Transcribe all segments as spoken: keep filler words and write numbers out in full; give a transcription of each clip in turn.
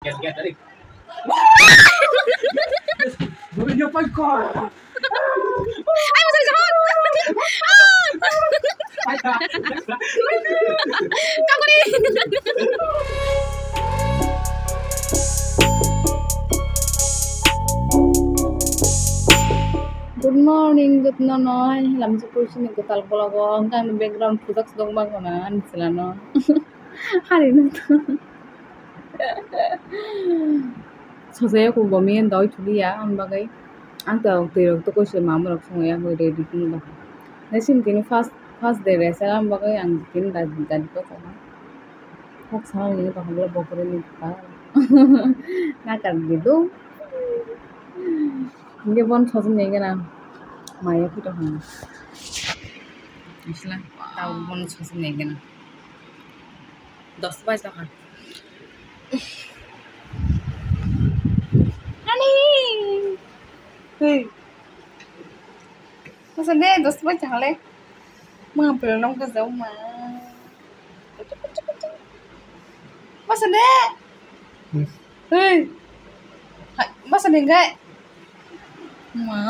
Good morning, good morning. Lamchi pursini kwtal vlog o hwnkhe ani background pujak sodok ma khona ani chwla no. Hari no. Sojaya ko gomi doi thuliya ang bagwi. Ang to twi rok to koise mama rok songya hoi ready kunu da. Naisin kini first, first day resa ang bagwi ang kini da gari to kok. Kok sa ni to hobla bokre ni ta. Na kar di do. Hingke bon sojom ni gana. Maya pito hang. Isla tau bon sojom ni gana. Dos baje tongkha. Ani. Hey. Masa de dos baje tongkha le. Mama pula nong ka jau ma. Masa de. Hey. Hai, masa de ngai. Ma.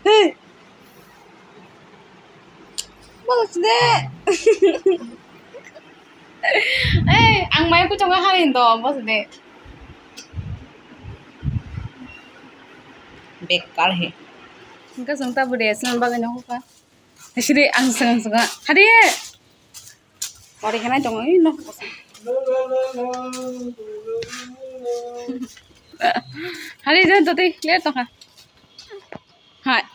Hey. Bos de. Eh, ang mai ku chonga halin do, bos de. Bekar he. Engka song ta bude, song bagai nong ka. Sini ang song song. Hadi. Ori kena chong, ino. Hadi, jangan tadi, lihat toh, Kak. Hai.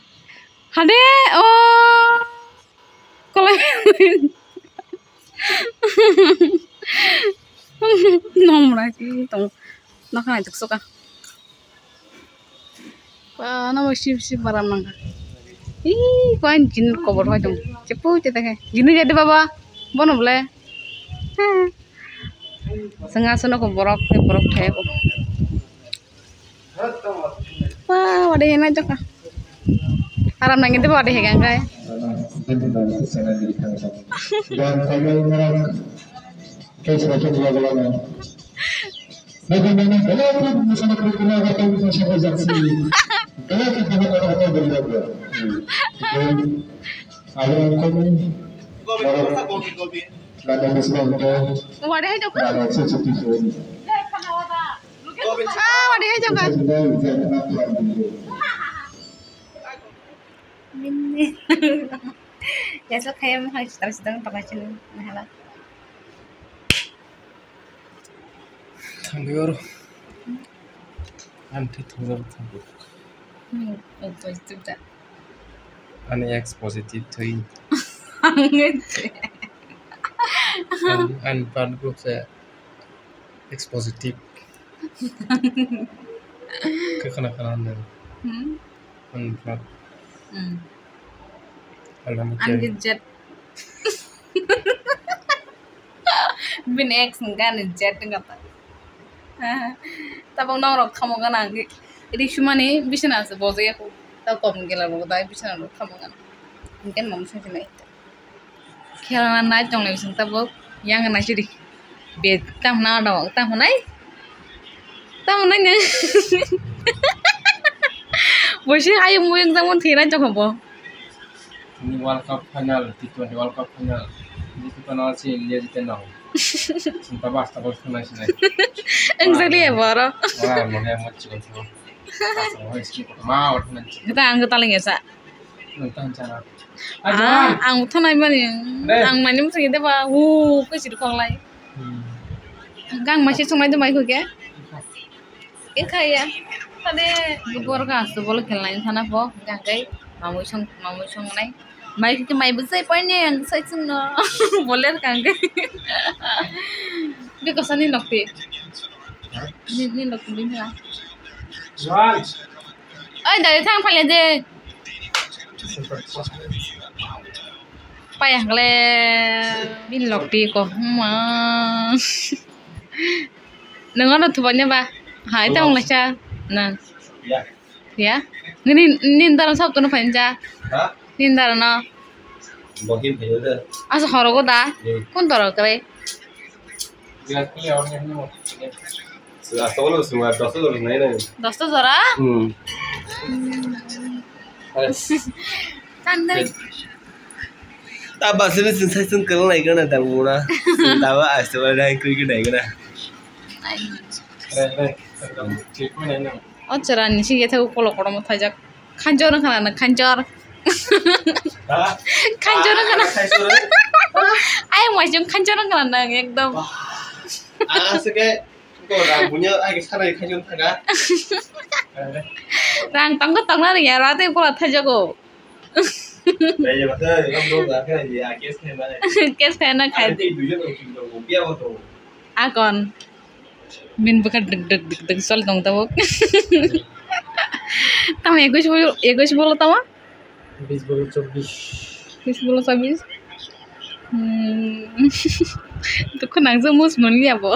Hade, oh. Kolai. Nomra ki tong. Nakha tuk soka. Pa na mo sip sip baram nang. Ih, kuan jin kobor hoi tong. Cepu cete ke. Jinu jadi baba. Bono bole. Senga sono ko borok, borok thai ko. Wah, wadi hena jaka. Aram nang itu wadi hegang kai. Wadi hai jaka. Ah, wadi hai jaka. Bini. Yasa kaya mo hai sitar sitar pakai sini mahala. Thank you. Ani thwi thwngjak thangwi. Hmm, oh, positive da. Ani ex positive thwi. Ani, ani part group se ex positive. Khe khana khana hande. Hmm? Ani part. Hmm. Ani hande. Ani khe jet. Bini ex hwnkha ani jet wngkha ta. Tabuk norok khamu gana hwnkhe risumani bisina se bojoi ya kho. Ta kom gela bo da bisina rok khamu gana. Hwnkhe mom sung sinai. Khela na nai tong lai bising tabuk yang nai sidi. Be tam na da tam nai. Tam nai ne. Bosi ayung muyung jang mon thina jokho bo. Ini World Cup final, T twenty World Cup final. Ini kita nasi India jite nang. Sinta bas tabas kena sini. Exactly ya boro. Wah, mana yang macam tu. Asal wah sini kota mau nanti. Kita angkat taling ya sa. Nanti sana. Ah, ang thanai mani. Ang mani musi de ba. Hu, koi sidi kong lai. Gang masi sungai de mai kho ke. Ekha ya. Tade bor ka asto bol khelnai sana pho. Gang kai mamui song mamui song nai. Mai khe mai bwsai paine ang sai chwngno boler kang khe. Bikosani nokti. Ni, ni nokti bini ha. Oi, dari thang phaile de. Paya hwnkhe bini nokti ko. Ma. Nang ano thubanya ba? Hai, tong laisa. Nang. Ya. Ya. Nini, nini dara sab tono phainja. Ha? Nini dara no. Bohin phainja de. Asa horogo da? Hmm. Kun dara kare? Dosta jora? Hmm. Tandai. Ta basini sing sai sing kala nai kana ta mura. Ta ba aste ba dai kri kri dai kana. O chwrani sing yatha kolo kotorma thaijak. Khanjor wngkha na, khanjor. Ha? Khanjor wngkha na. Ah, khanjor. Ai, moi jong khanjor wngkha na, ekdom. Ah, se ke, ko rang bunya, ai, ke sarai khanjor thaga. Rang tangko tangna ringya, rate kola thaijago. Dai, ya, bata, ram ro da, khe, ya, kes khe na. Kes khe na khai. Ai, tei duijo tong, tong, tong, biya bo tong. Akon. Bini bwkha dwk dwk dwk dwk choli tong tabuk. Tamo ekush bol, ekush bolo tamo? Bis bolo chobbish. Bis bolo chobbish. Hmm. Dukhu nangjakgo mus manliya bo.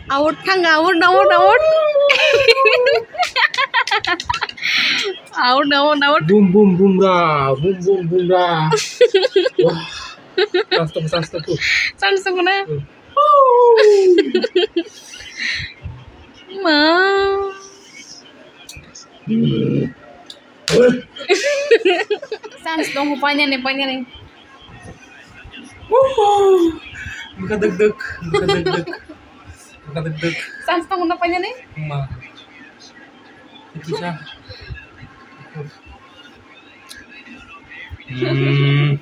Out thang, out, out, out. Out, out, out. Boom, boom, boom, ra. Boom, boom, boom, ra. Wah. Chance tong, chance tong. Chance tong na? Hmm. Ma. Chance tong, painani, painani. Bwkha dwk dwk, bwkha dwk dwk. Bwkha dwk dwk. Chance tong, painani? Ma. Itu sa. Hmm.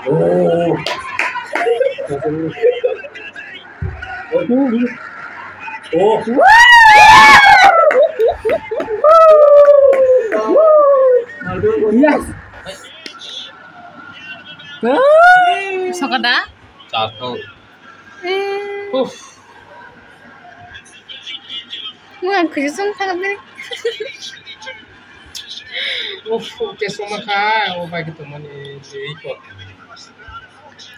Oh. Oh. Yes. Sokada? Satu. Eh. Uff. Mo ang kuji song thang de. Uff, kesoma kha, o bai ke to mani je iko.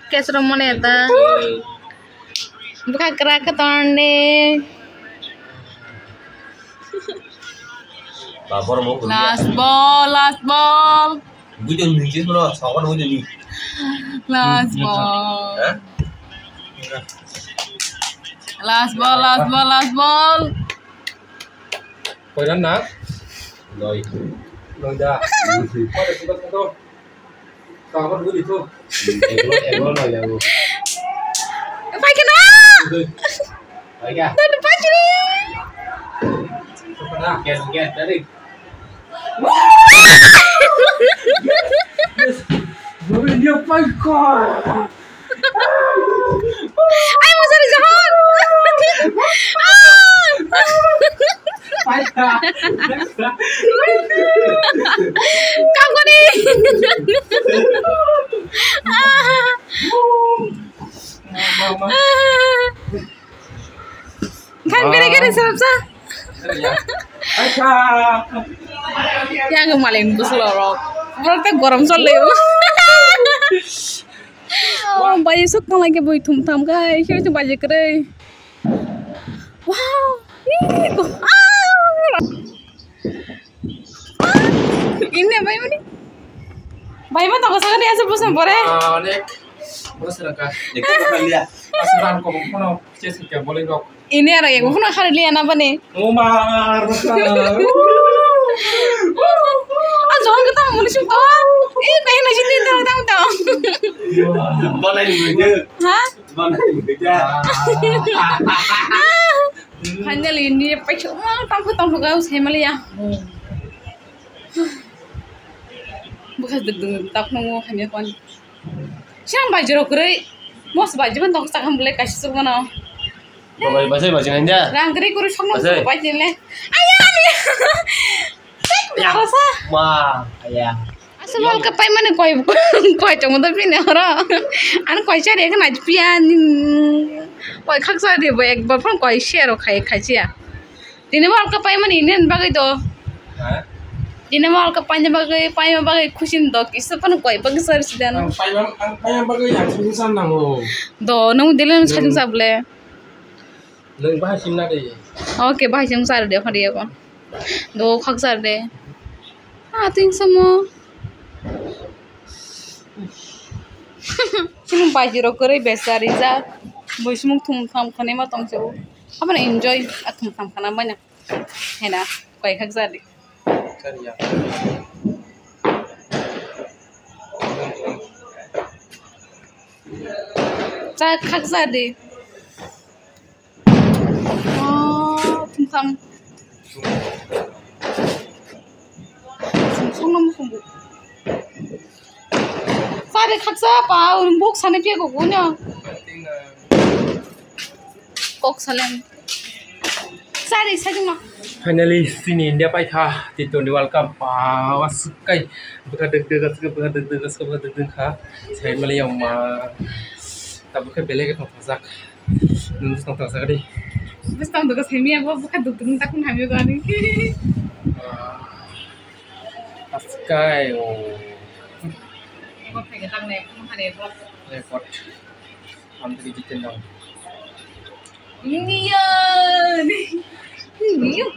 Kesro mone ta. Bwkha kwrak khe tonde. Babor mo kuliya. Last ball, last ball. Bujo ni je solo, sawan bujo ni. Last ball. Ha? Last ball, last ball, last ball. Koiran na? Noi. Noi da. Pada sudah satu. Sawan bujo tu. Eglo, eglo noi ya. Paikana. Paika. Tadi paikana. Gas, gas, tadi. Yes. Dia paika. Ay, masari jahan. Ah! Kam kani. Kan kare kare sarap sa. Yang maling buslo rok. Berarti gorom solle. Oh, bayi sok tang lagi boy thum tham kai. Kira tu bayi kere. Wow. Ih, kok. Ah. Ini apa ini? Bayi mah toko sakit ya sebelum sempore. Ah, onek. Bos raka. Dekho kali ya. Asuran ko kono. Ini aro ego khuna khari liya na bani. O ma, rasa. Ah, jong kita muni sum to. Eh, kayak nasi tin tau tau tau. Banai ni muda. Ha? Banai ni muda. Finally, ini pakai cuma tangku tangku kau saya melihat. Bukas deg deg tak nunggu hanya kon. Siang baju rok kiri. Mos baju pun tangku cakam belai kasih suka mana. Babai, basai, basai, nanya. Rang kiri kuru sok nong sok baju le. Ayah, ayah. Cek, ya. Apa sah? Ma, ayah. Asal wal kapai mana koi, koi cuma tapi ni orang. Anu koi cari kan aja pian. Koi khak cari bo ek bal pun koi share koi khai cia. Tini wal kapai mana ini bagay do. Ha? Tini wal kapai mana bagay, pai mana bagay khusin do. Kisa pun koi bagay sar sidan. Ang pai mana, ang pai mana bagay yang sungsan nang o. Do, nung dilen sajung sable. Nung bahai simna de. Okay, bahai simna sar de, hari apa? Do khak sar de. Ah, ting samo. Sini baji rok kwrwi besa rijak. Bui sumuk thum tham khani ma tong chau. Apa na enjoy a thum tham khana manya. Hena, koi khak jadi. Cha khak jadi. Oh, thum tham. Sung sung nam sung. Sari khaksa pa, bok sani pia kok unya. Kok salam. Sari sajung ma. Finally, sini India paikha, T twenty World Cup, pa, waskai. Bwkha dek dek, aswk bwkha dek dek, aswk bwkha dek dek kha. Sai mali yang ma. Tabuk khe belai khe tongthokjak. Nwng se tongthokjak di. Bwswk tongthok khe simi ang bo bwkha duk duk tak wng hamya gani. Askai o. Bo khai khe tangnai, bo hai bo. Record. Ang tadi jiten dong. India. India.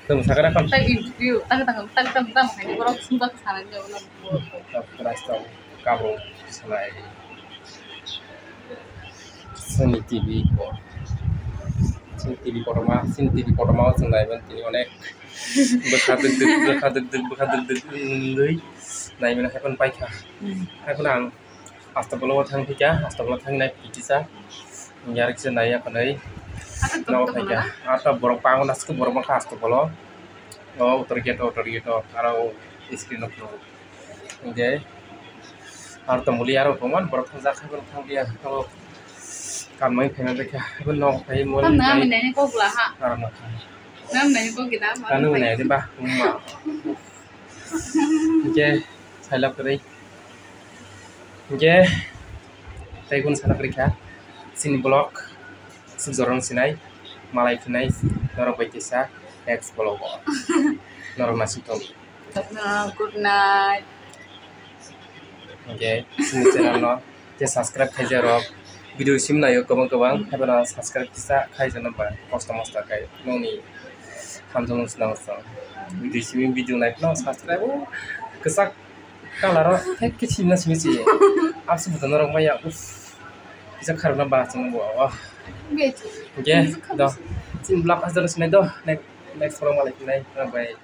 Tong sakara kam. Tak interview, tak tak tak tak tak hai borok sumba sana jauh na. Rasta kabro salai. Sony T V ko. Sony T V kotorma, Sony T V kotorma o chwng naiben tini onek bwkha dwk dwk, bwkha dwk dwk, bwkha dwk dwk wngwi naiben haikhe paikha. Haikhe ang Astabolo o thang thika, Astabolo thang nai pitisa. Yar kisa nai ya khanai. Aswk no tok tok khaika. Ata borok pango nasuk borok bangkha Astabolo. O utor gate, utor gate o aro screen o phunuk. Hingke aro tongmoli aro tongman borok thang jak khe borok thang dia. Aro kamai phena dekha. Abo no khai mo. Tam na nai. Mane kok la ha. Aro no khai. Nam nai kok gida. Tanu nai de ba. Umma. Hingke sailap kwrwi. Hingke tei kunu sana kwrwi kha. Chini vlog suk jorong sinai, malai phinai, norok bai kisa next vlog o. Norok naising tong. Good night. Hingke chini channel no je subscribe khaijak rok, video sim naio kwbang kwbang, haibano subscribe kisa khaijak no ba kosto mosto khai nongni hamjakmung swnam song. Video simi video nai phano subscribe o kwchak colour o thek khe simna simi se. Abse bwtano rok maya uff. Kisa kharokna ba chwng bo. Hingke do chini vlog hajalo sinai do next vlog malai phinai. Bye.